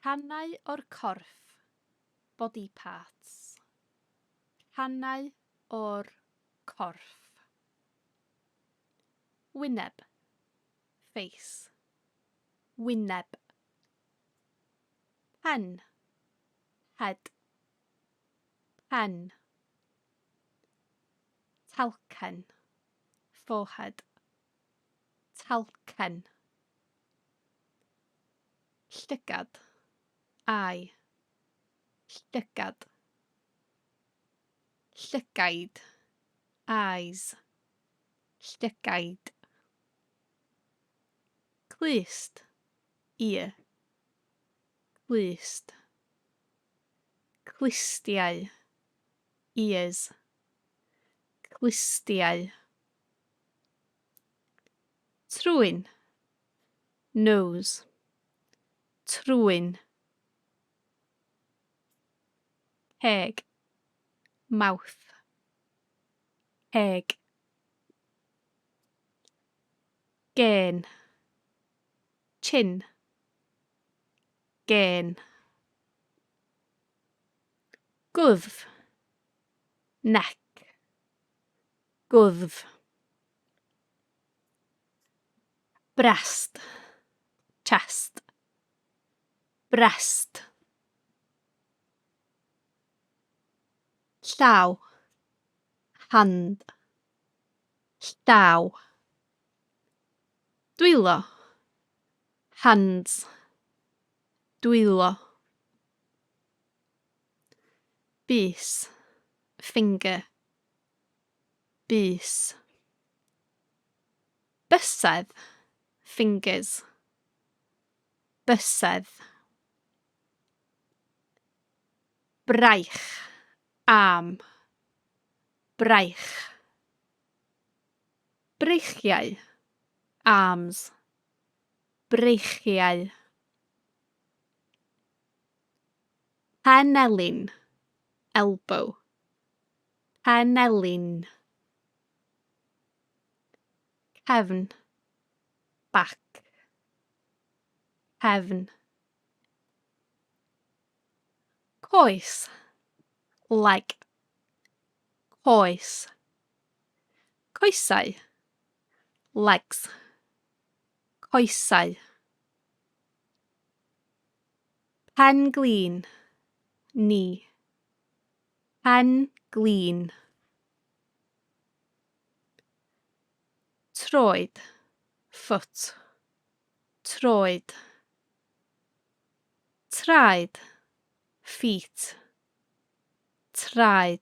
Rhannau o'r corff, body parts. Rhannau o'r corff. Wyneb, face. Wyneb. Pen, head. Pen. Talcen, forehead. Talcen. Llygad, eye. Llygad. Llygaid, eyes. Llygaid. Clust, ear. Clust. Clustiau, ears. Clustiau. Trwyn, nose. Trwyn. Ceg, mouth. Ceg. Gên. Chin. Gên. Gwddf. Neck. Gwddf. Brest. Chest. Brest. Llaw. Hand. Llaw. Dwylo. Hands. Dwylo. Bys. Finger. Bys. Bysedd. Fingers. Bysedd. Braich. Arm. Braich. Breichiau. Arms. Breichiau. Penelin. Elbow. Penelin. Cefn. Back. Cefn. Coes. Leg. Coes. Coesau. Legs. Coesau. Pen-glin. Knee. Pen-glin. Troed. Foot. Troed. Traed. Feet. Traed.